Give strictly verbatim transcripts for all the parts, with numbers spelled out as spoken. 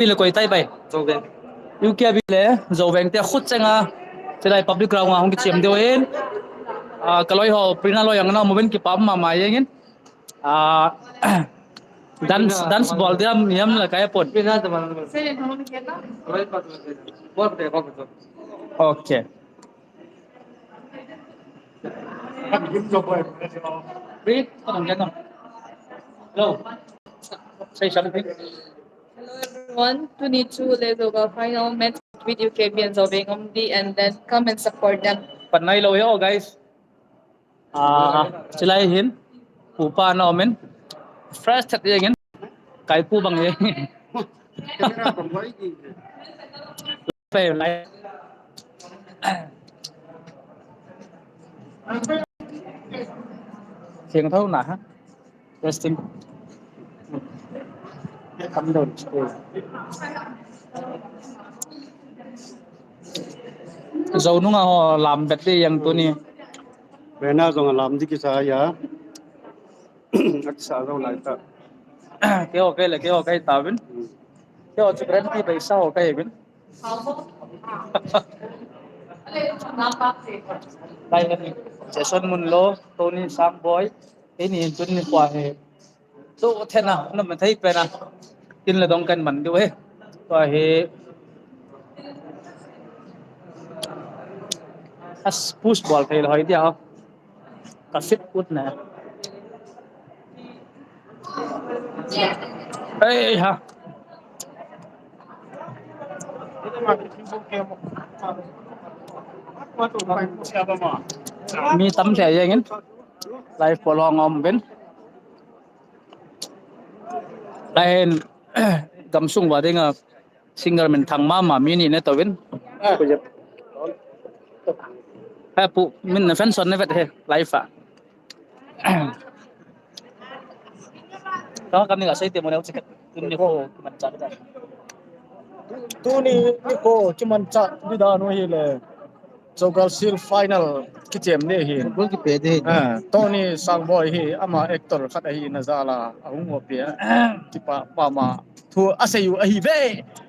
Pi le koi tai bai. Joven. U K B le Joven te khut chenga. Chilai public ground a hung kichem deu in. Ah, kaloi ho, Prina loi ang na moven kipa mama yengin. Ah, dance, dance bol diam, yam la kaya pon. Okay. Hello. Say something. Hello everyone. Tuni chu le Joga final match with U K B and Joven Omdi, and then come and support them. Panai lo yo, guys. Ah, chilai hin. Pupa na omen. Fresh chat yengin. Kai pu bang yengin. Pe lai. Sing thau na ha. Testing. Come down. Zo nunga ho lam bet de yang tuni. Bena zong lam di kisa ya. Akisa zo lai ta. Ke ho ke le ke ho ke ta bin. Ke ho chu guarantee bai sa ho ke bin. Jason Munlo, Tony Sangboy, ini tun ni kwa he. Tu thena, na mathei pena. Tin le dong kan man du he. Kwa he. As push bol thei le hoi dia. Ka fit ut na. Ei ha. Mi tam thei jengin. Live pol hong om bin. Lain gamsung va dinga singer min thang mama mi ni ne tovin. Ah. He pu, min na fan son ne vet he, live a. Ka kam ni ka sei te mo ne chikat. Tuni ko kiman cha da. Tuni ni ko kiman cha di da no hi le. Jogal Shield final kichem ni hi. Gol kipe de hi. Ah, Tony Sangboy hi ama actor khat ahi na jal a, ahung opi a. Kipa pa ma. Thu asei u ahi ve.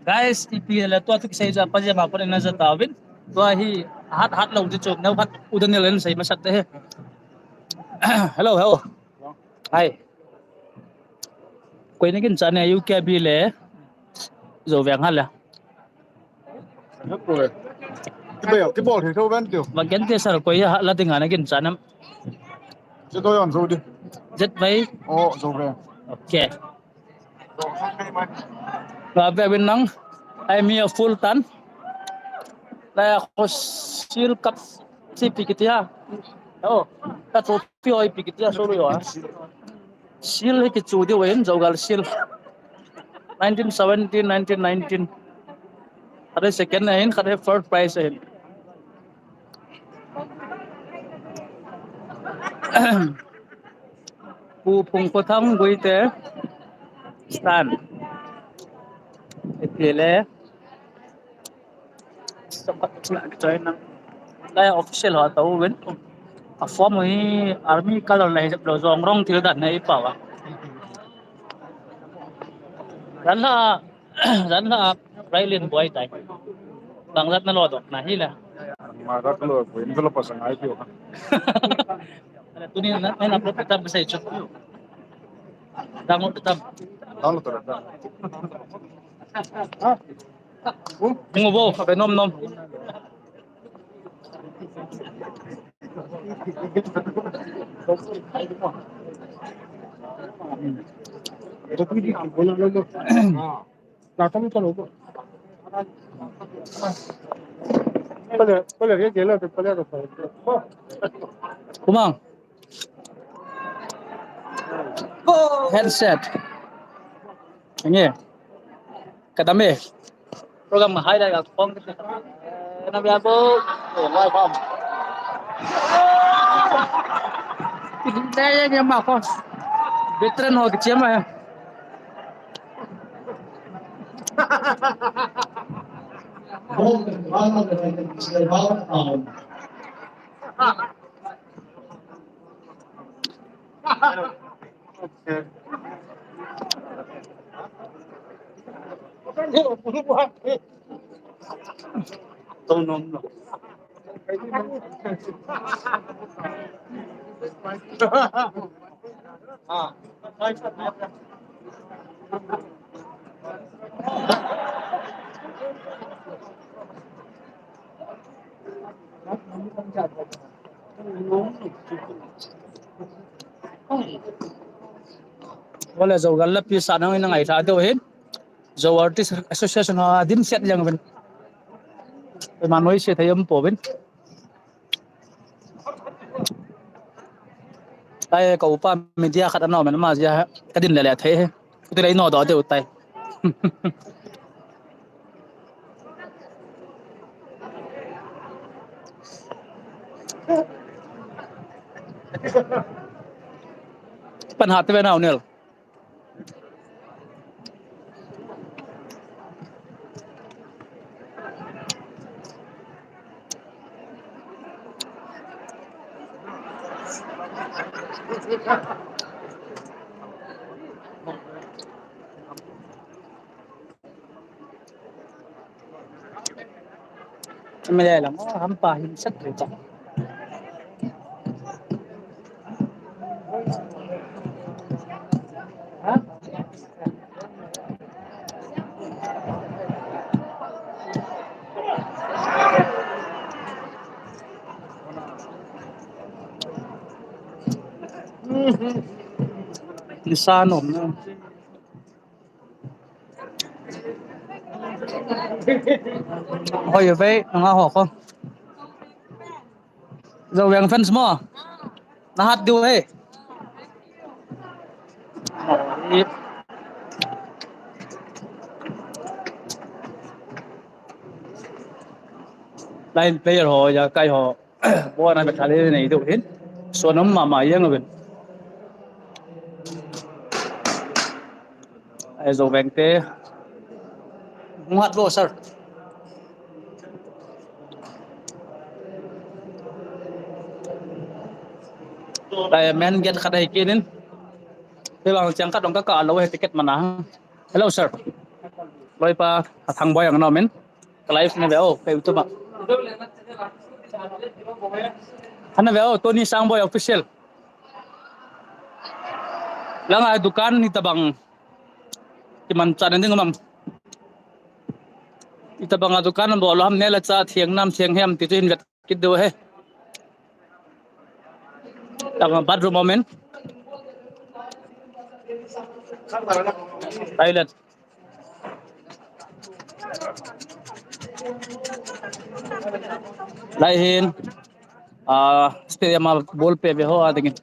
Guys, ipi le tua thu kisei ja pa ja ma pon na ja ta vin. Tua hi hat hat lo ji chu nau khat u Daniel en sei masat de he. Hello, hello. Hi. Koi na kin cha ne U K B le. Joven ha le. Kibol, kibol thei tho ven tiu. Ba gen te sar koi ha la ding ana kin cha nam. Jet oi on zo di. Jet bai. Oh, zo ve. Okay. Ba be bin nang. Ai mi a full tan. La ya ko shield cup si pi kitia. Oh, ka trophy oi pi kitia so lo ya. Shield hi kichu diu ahin, Jogal Shield. Nineteen seventeen, nineteen nineteen. Khat hi second ahin, khat hi first prize ahin. Pu Phung Kho Thang Guite stand. Ipile. Lai official ho to win. A form hi army color lai jep lo jong rong thil dan nei pa wa. Jan la, jan la, Railin boy tai. Bang jat na lo dok na hi la. Ma rak lo ko in lo pasang ai pio. Tuni na, na, na, tam sai chok. Dang tam. Dang to da. Ngo bo, ka nom nom. Kumang. Headset. Nge. Kadam e. Program highlight ka khong. Na bia bo. Dai ye ma ko. Veteran ho kichia ma. Wala Zo gal lapi sa nang ina ngai tha deu hin. Zo Artist Association ha din set jang ven. Manoi se thayam po ven. Ai, ka upa media khat anau men ma jia ka din le le thei he. Kuti le no do de utai. Pan hat ve nau nel. Mele lang, oh, hampa hin sat ri ta. Nisa nom na. Hoi ve, nga ho ko. Zo Veng fans mo. Na hat diu he. Line player ho, ya kai ho. Bo na ka thale nei diu hin. So nom mama yang ben. Ai Zo Veng te. Muat lo sir. Ai men get khat ai kinin. Te bang chang khat dong ka ka lo he ticket mana. Hello sir. Loi pa a thang boy ang no men. Ka live na ve o, ka YouTube a. Hana ve o, Tony Sangboi Official. Langa dukan ni tabang. Kiman chan ding mam. Itabang a dukan bol ham nela cha thiang nam thiang hem ti chu hin vet kit deu he. Tama bathroom moment. Toilet. Lai hin, ah, stadium a ball pe ve ho a dingin.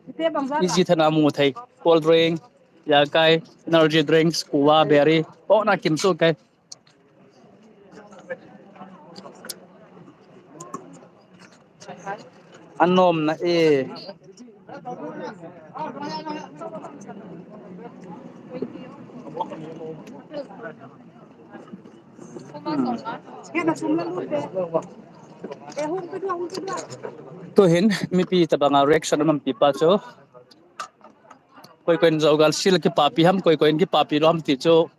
Easy thana mu thei. Cold drink, ya kai, energy drinks, kuwa, berry. Oh, na kim su kai. Anom na e. Tuhin, mipi tabanga reaction aman pipa chu. Koi koin Zo Gal sil kipapi ham, koi koin kipapi lo ham ti chu.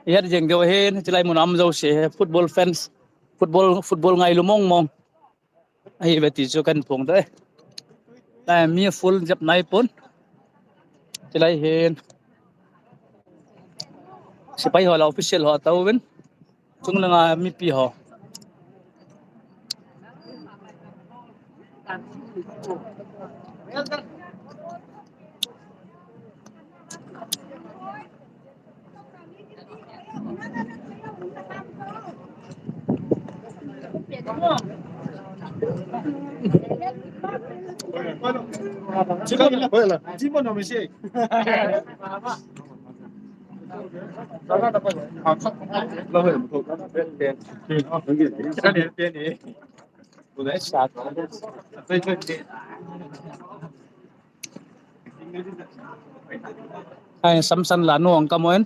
Ihet jeng deu hin, chilai mun a um jouse he, football fans, football, football ngailu mong mong. Ahi ve ti chu kan phong deu e. Lai mi full jep nai pon. Chilai hin. Sipai ho la official ho tauvin. Chunglanga mipi ho. Ai, Samson la nuang ka moen.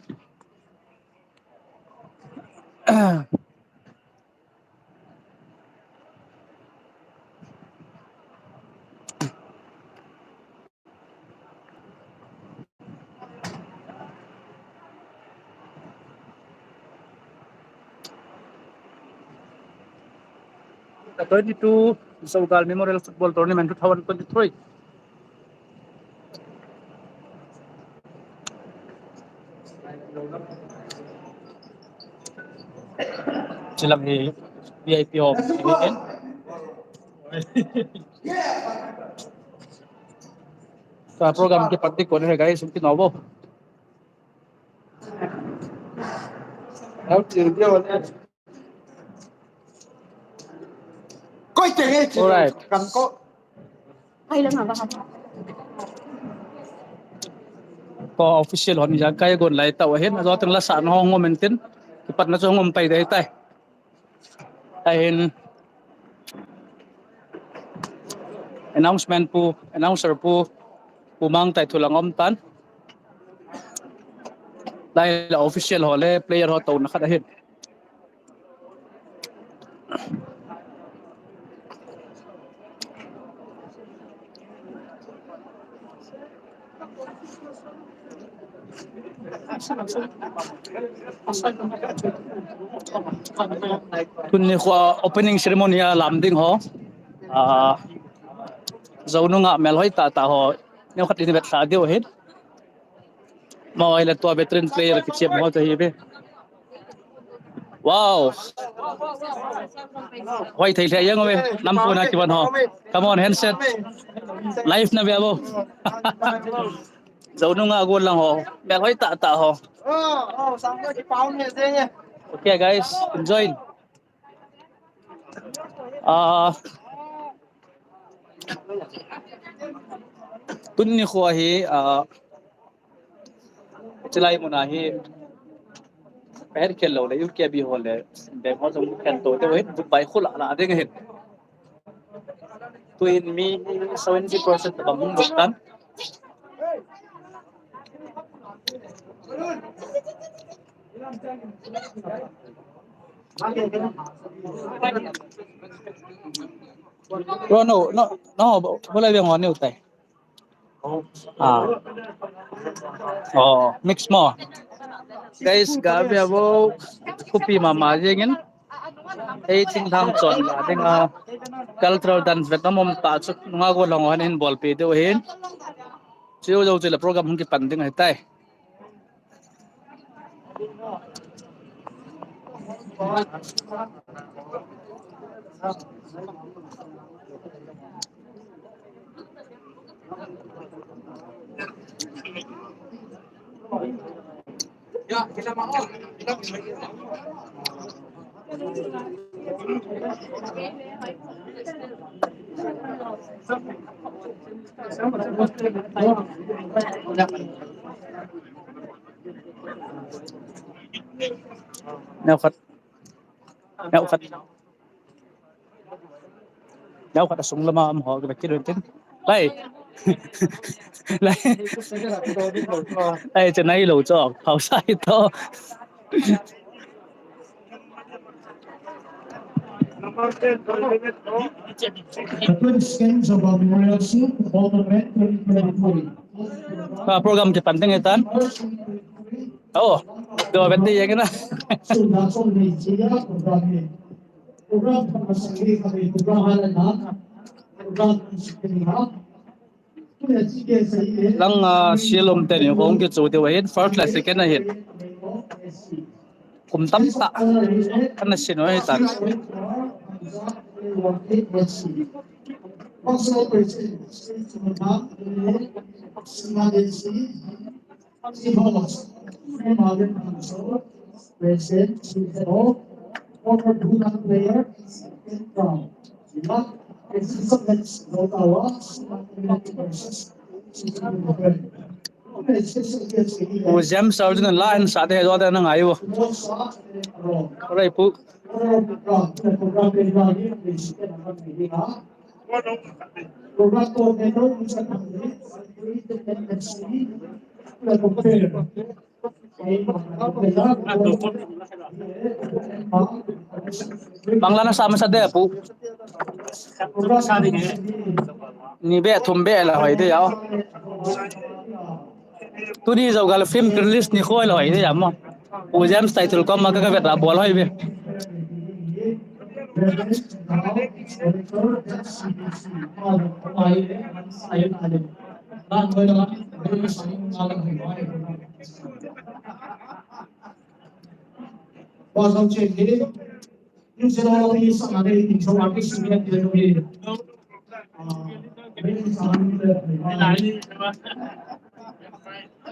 twenty-two Zogal Memorial Football Tournament two thousand twenty-three. Chilam hi V I P hall. Ka program kipat ding kon ahi guys, um kinobo. Alright. Ko official hon ja kai gon lai tau hin, ajo teng lasa na hong ngom intin. Kipatna chu ngom pai dei tai. Ahin announcement pu, announcer pu, Pu Mangtai thu lang um tan. Lai la official ho le player ho touna khat ahin. Tuni khu opening ceremony a lam ding ho. Ah, Zonunga melhoi tah tah ho. Neo khat in vet sa diu hin. Mo ai la tua veteran player kichem ho to hi be. Wow. Hoi thei thei yang ve. Nam puna kivan ho. Come on, handset. Live na ve abo. Zonunga gol lang ho. Melhoi tah tah ho. Okay, guys, enjoy. Ah, tuni khu ahi, ah, chilai mun ahi. Pher khel lo le, U K B ho le, beng ho jong khen to te, wei, but bai khu la, la ding ahi. Tuin mi seventy percent tabang hung tan. Bro, no, no, no, bo-, bola biang ho neo tai. Ah. Oh, mix mo. Guys, ga ve abo, kopi mama jeng in. Ei, thingthang chon la ding a, cultural dance vet na mom ta chu, nunga gol lang ho hin bolpi diu hin. Chu jou chu la program hung kipan ding ahi tai. Neo khat. Neo khat. Neo khat asung lama um ho, ka kilo tin. Lai. Lai. Lai, chennai lo cho. Phausa hi to. Ka program kipan ding ahi tan. Oh, do beti yang na. Lang, ah, silom teni hung kichu diu ahin, first le second ahin. Kum tamtah kana sin u ahi tan. Pu James Arjun la an sa de do da na ngai wo. Rai pu. Bangla na sa masa de pu. Ni be thum be la hoi de yao. Tuni Zogal film release ni khoi la hoi de ya mo. Pu James title kom ma ka ka vet la bol hoi be. Reverend Thangkhao, Director, F C B C.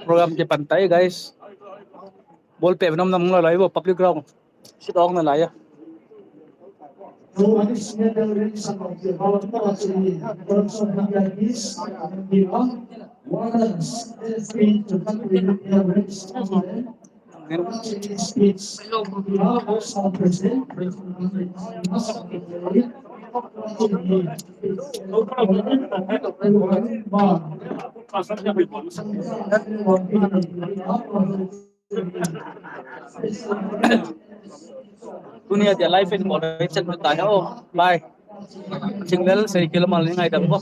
Program ke pantai, guys. Ball pet nom nom la lai bo, public ground. Sit down na lai ya. Tunia dia live in moderation mo tayo. Bye. Single sa kilo mal ni ngai dam ko.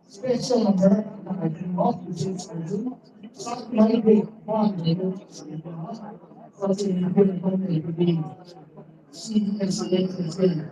Special number, I think, of the six thousand. Such a big one, such a big one, see, excellent, excellent.